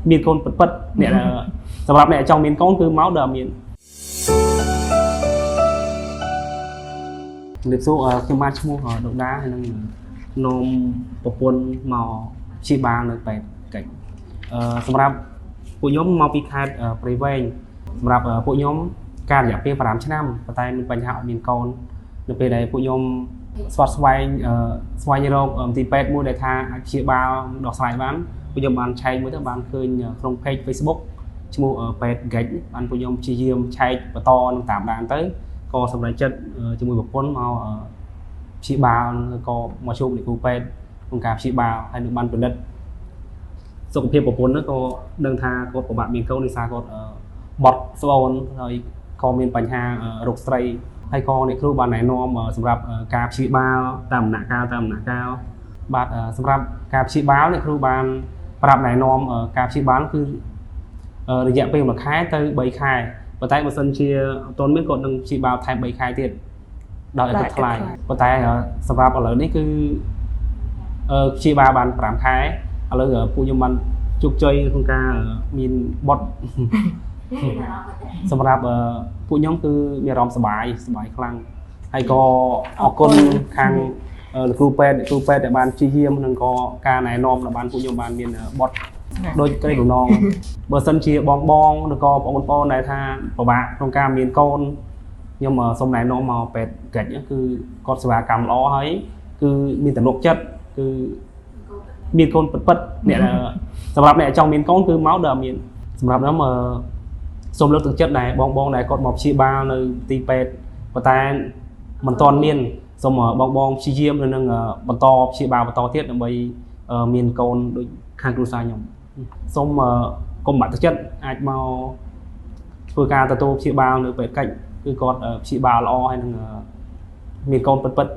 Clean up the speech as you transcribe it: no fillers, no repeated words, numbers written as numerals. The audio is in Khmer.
មានកូនពិតពិតអ្នកសម្រាប់អ្នកចង់មានកូនគឺមកដល់មានជំរាបសួរខ្ញុំបាទឈ្មោះដុកដាហើយនឹងនាំប្រពន្ធមកព្យាបាលនៅពេទ្យកិច្ចអឺសម្រាប់ពួកខ្ញុំមកពីខេត្តព្រៃវែងសម្រាប់ពួកខ្ញុំការរយៈពេល5ឆ្នាំប៉ុន្តែមានបញ្ហាអត់មានកូននៅពេលដែលពួកខ្ញុំស្វាត់ស្វែងស្វែងរកមន្ទីរពេទ្យមួយដែលថាអាចព្យាបាលដោះស្រាយបានពួកខ្ញុំបានឆែកមួយទៅបានឃើញក្នុង page Facebook ឈ្មោះពេទ្យហ្គិចបានពួកខ្ញុំព្យាយាមឆែកបន្តនឹងតាមដានទៅក៏សម្រេចចិត្តជាមួយប្រពន្ធមកព្យាបាលក៏មកជួបអ្នកគ្រូពេទ្យក្នុងការព្យាបាលហើយនឹងបានពិនិត្យសុខភាពប្រពន្ធនោះក៏ដឹងថាគាត់ពិបាកមានកូនដោយសារគាត់បត់ស្បូនហើយក៏មានបញ្ហារោគស្រីហើយក៏អ្នកគ្រូបានណែនាំសម្រាប់ការព្យាបាលតាមដំណាក់កាលតាមដំណាក់កាលបាទសម្រាប់ការព្យាបាលអ្នកគ្រូបានប្រាប់ណែនាំការព្យាបាលគឺរយៈពេល1ខែទៅ3ខែប៉ុន្តែបើសិនជាអត់ទាន់មានគាត់នឹងព្យាបាលថែម3ខែទៀតដោយឥតគិតថ្លៃប៉ុន្តែសម្រាប់ឥឡូវនេះគឺព្យាបាលបាន5ខែឥឡូវពួកខ្ញុំបានជោគជ័យក្នុងការមានបុត្រសម្រាប់ពួកខ្ញុំគឺមានអារម្មណ៍សប្បាយសប្បាយខ្លាំងហើយក៏អរគុណខាងលោកគ្រូពេទ្យគ្រូពេទ្យដែលបានព្យាយាមនិងក៏ការណែនាំដែលបានពួកខ្ញុំបានមានបុត្រដូចក្តីបំណងបើសិនជាបងបងឬក៏បងប្អូនដែលថាពិបាកក្នុងការមានកូនខ្ញុំសូមណែនាំមកពេទ្យកិច្ចគឺគាត់សេវាកម្មល្អហើយគឺមានទំនុកចិត្តគឺមានកូនពិតពិតអ្នកសម្រាប់អ្នកចង់មានកូនគឺមកដល់មានសម្រាប់ខ្ញុំសូមលើកទឹកចិត្តដែរបងបងដែលគាត់មកព្យាបាលនៅទីពេទ្យប៉ុន្តែមិនទាន់មានសូមបងបងព្យាយាមនឹងបន្តព្យាបាលបន្តទៀតដើម្បីមានកូនដូចខាងគ្រួសារខ្ញុំសូមកុំបាក់ទឹកចិត្តអាចមកធ្វើការទទួលព្យាបាលនៅពេទ្យកិច្ចគឺគាត់ព្យាបាលល្អហើយនឹងមានកូនពិតពិត។